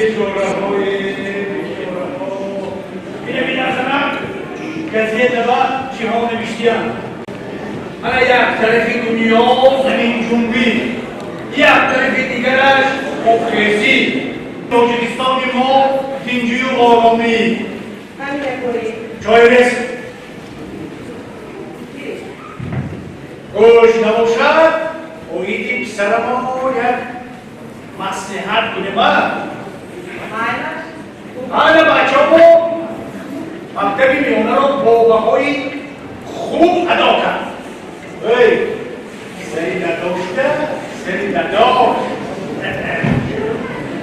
Бечораҳои, бечораҳо. Бина, бина, занак, газетаба чиҳо навиштиянд. Ана, як тарафи дунё заминҷунбӣ, як тарафи дигараш обхезӣ. Тоҷикистони мо тинҷию оромӣ. Ҳамин мегӯӣ. Ҷой рест. Гӯш набошад, оиди писарамо як маслиҳат кунем, а? Майлаш. Ана, бачамо мактаби миёнаро бо баҳои хуб адо кард. Эй, сари дадошта, сари дадош.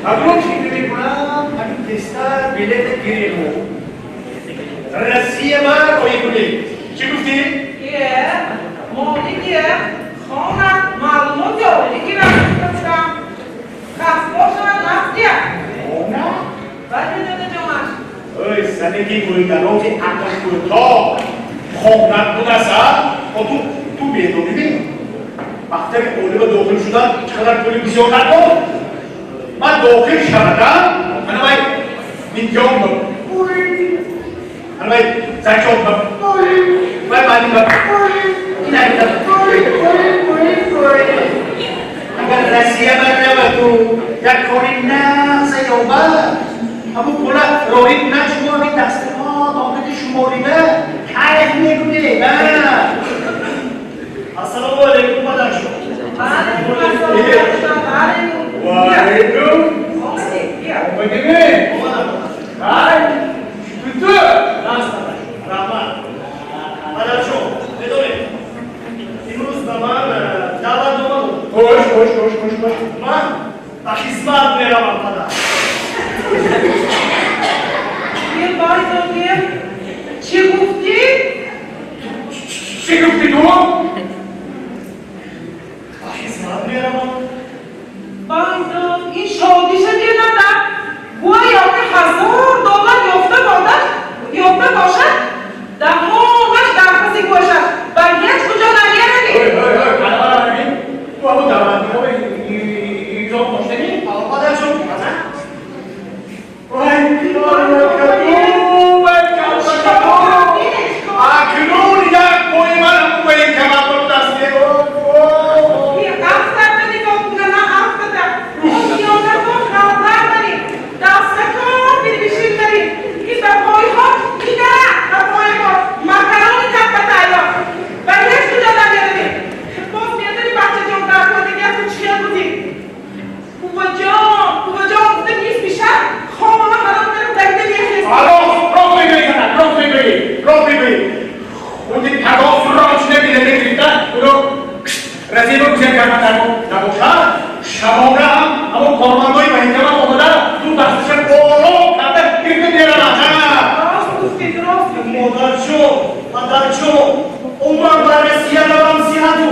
Акнун фикр мекунам, ҳамин тезтар билета гирему Россия ба роҳӣ кунем. Чӣ гуфтӣ? Е, моли гир, хонад, маълумоти олӣ гирад, гуфтам. Касбо шавад, нафтия. Хона? Бале, дадаҷонаш. Ой, зане ки мӯйдарози ақлкӯтоҳ хонат будааст, а? О, ту медонӣ, мактаби олиба дохил шудан чӣ қадар пули бисёр надор? Ман дохил шавадам, ана вай имтиҳон ба пул, ана вай зачёт ба пул, вай маълим ба пул, ин айта пул, пул, пул, пул. Агар Россия бараваду як кори нағза ёбад, ҳамун пула роҳӣ кунад, шумо ҳамин дастаҳо донаки шуморида кайф мекунед, а? Ассалому алайкум, падарҷон. Алейкум ассалом, алейкум. Ваалейкум. Омадӣ, бия. Омадиме? Омадам, падарҷон. Ай, ту. Раст, падарҷон. Раҳмат. Падарҷон, медонед, имрӯз ба ман даъватнома дод. Хош, хош, хош, хош, хош. Ман ба хизмат меравам, падар. Гир, Байзод, гир. Чӣ гуфтӣ? Чӣ гуфтӣ ту? Ба хизмат меравам. Байзод, ин шодиша дилада. Гӯё ки 1000 доллар ёфта бошад, ёфта бошад, даҳонаш дар паси гӯшаш. Ба ҳеҷ куҷо намеравӣ. Ой, ой, ой, калама бибин. Ту ҳамун даъватнома имзо доштанӣ? Падарҷон. Вай, вай, калбакаду. Акнун як пои ман ҳамун военкомат будаст. Афтада, нигоҳ куна, на афтада. Миёнатон халтар барӣ. Дастакон бирбишин барӣ. Ки ба пойҳо мидара, ба пойҳо. Макарони таппа тайёр. Ба ҳеҷ куҷо намеравӣ. Боз медонӣ, бачаҷон, дар кодагият ту чия будӣ? Буваҷон, буваҷон гуфта нисфи шаб хобама хароб кардам, давида мехестам. Алло, рост мегӯӣ, занак, рост мегӯӣ, рост мегӯӣ. Худи пагоҳ рост набида гирифта, уро разиба гузар карда набошад, шабона ҳам ҳамон кормандои военкомат омада, ду дасташа боло карда гирифта меравад. Рост гуфтед, рост гуфтед. Модарҷон, падарҷон, о ман ба Россия равам сиҳату,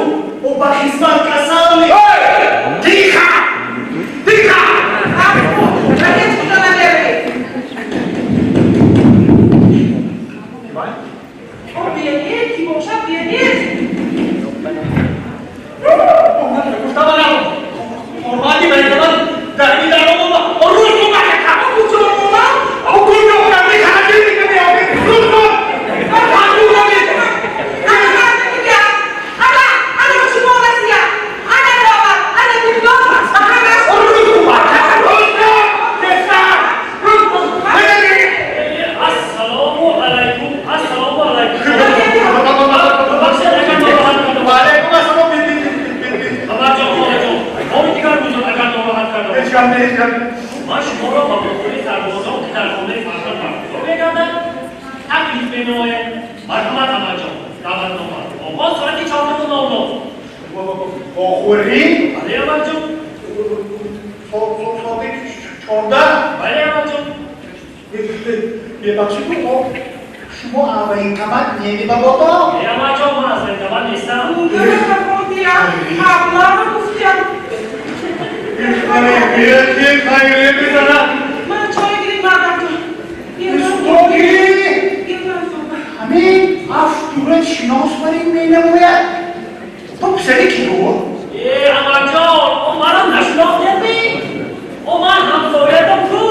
о ба хизмат касал. Тихо! Тихо! Афу, ба ҳеҷ куҷо намеравӣ. О, биёнед, ки бошад, биёнед. Гуфтама, корманди военкомат дар ин дар омада, рӯз кун, бачака. О, куҷо омад? О, куҷо карди, хараҷи мекунӣ, рӯз кун. Ана, ана, ана, шумо Россия. Ана равад, ана диплом, ба ҳамаш. Рӯз кун, бачака, рӯз кун. Тезтар, рӯз кун. Ассалому алайкум, ассалому алайкум. Бахшед, агар нороҳат кардам. Ваалайкум ассалом. Хабарҷон, холаҷон, бори дигар бузург, агар нороҳат кардам. Ҳеҷ гап не, ҳеҷ гап. Ман шуморо ба бохӯрии сарбозон, ки дар хонаи Фарҳод баргузор мегардад, таклиф менамоям. Марҳамат, амаҷон, даъватнома. Оғоз соати 14:00. Бохӯрӣ? Бале, амаҷон. Соати 14? Бале, амаҷон. Мебахшед, шумо военкомат неми, ба бодо? Е, амаҷон, ман аз военкомат нестам. Гуфтиям, маблағро гуфтиям. Хайре мезанад. Ман чой гирим, мардакҷон. Истоки. Ҳамин афтура шинос барин менамояд. Ту писари ки буд? Е, амаҷон, о маро нашинохтедми? О ман ҳамсоятам ку.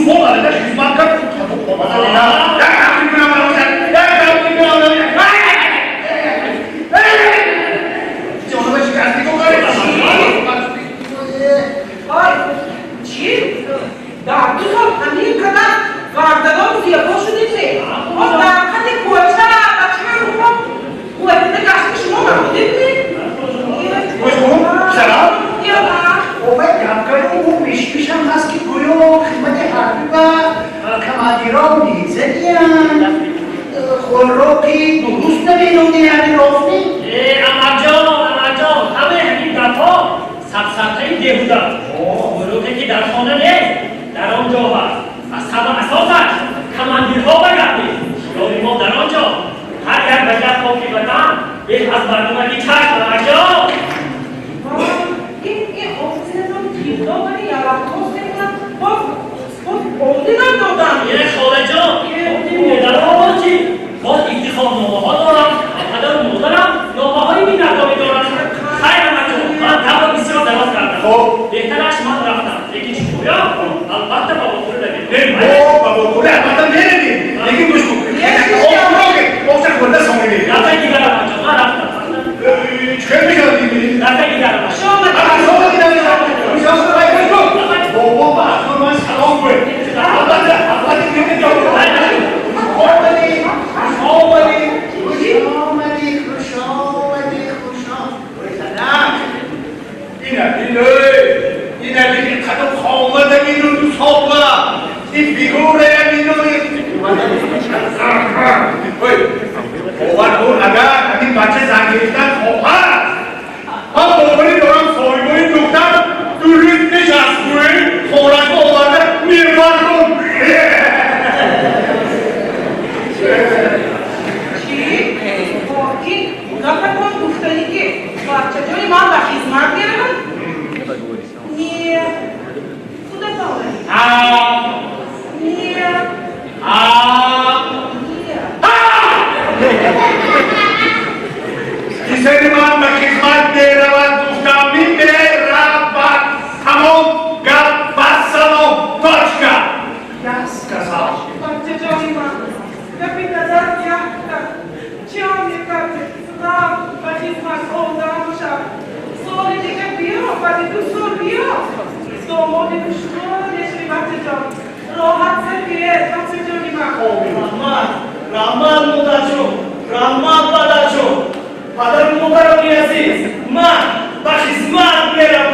Сол алайда хизмат кард. Як ҳафти кунам, як ҳафти кунам. Ҷонама шикасти ко. Ой, чӣ? Дар 2 сол ҳамин қадар гардадон зебо шудед? Боз дар қади кӯча ба чанд рӯҳо қувватида гашти шумо набудед? Гӯш кун, писарам. Овай гапкару мишмишам ҳаст, ки гӯё хизмати ҳарбӣ ба командирон мезаниянд, хӯроки дуруст намедодиянд, рост не? Э, амаҷон, амаҷон, ҳамаи ҳамин гапҳо сафсатаи беҳуда. Хӯроке ки дар хона нест, дар он ҷо ҳаст. Аз ҳама асосаш командирҳо ба гап нест. Ёри мо дар он ҷо ҳар як ваҷаб хоки ватан беҳ аз мардумаки чашм, амаҷон. Ин офисинатон тирдо вали ялақтоз мекунад, боз орденам додам. Е, холаҷон, медаро чи? Боз ифтихорномаҳо дорам, ва падару модарам номаҳои миннатдорӣ доранд. Хайр, амаҷон, ман гапро бисёр дароз кардам. Хоб. Беҳтараш ман рафтам, лекин шумоё албатта ба вохӯрӣ равед. Не, мо ба вохӯрӣ албатта меравем, лекин гӯш кун, оша хӯрда сонӣ. Дафъаи дигар, амаҷон, ман рафтам. Чӣ мешавад? Дафъаи дигар, амаҷон. Бобо, ба ахлор ман салом гӯй. Албатта, албатта, омадӣ, омадӣ, хуш омадӣ, хуш омадӣ, хуш омадӣ. Ина бин, ина бин, қадам хомада мину 2 сола ин фигура мину. Ой, бовар кун, агар ҳамин бача зан гирифтан хоҳад, ман боварӣ дорам, соҳибои духтар дуруст нишастгӯй хонашо оварда мебарум. Чӣ? Ин гапатон гуфтанӣ, ки бачаҷони ман ба хизмат меравад? Не, худатон. Не. Не. Писари ман ба хизмат меравад, гуфтам, меравад, тамом гап, вассалом, точка, я сказал. Бачаҷони ман, гапи назар якта. Чӣ он мекардед? Рав, ба хизмат одам шав. Соли дига биё, баъди 2 сол биё. Домоди хушрӯ мешавӣ, бачаҷон. Роҳат сафед, бачаҷони ман. Раҳмат, раҳмат, модарҷон, раҳмат, падарҷон. Падару модарони азиз, ман ба хизмат меравам.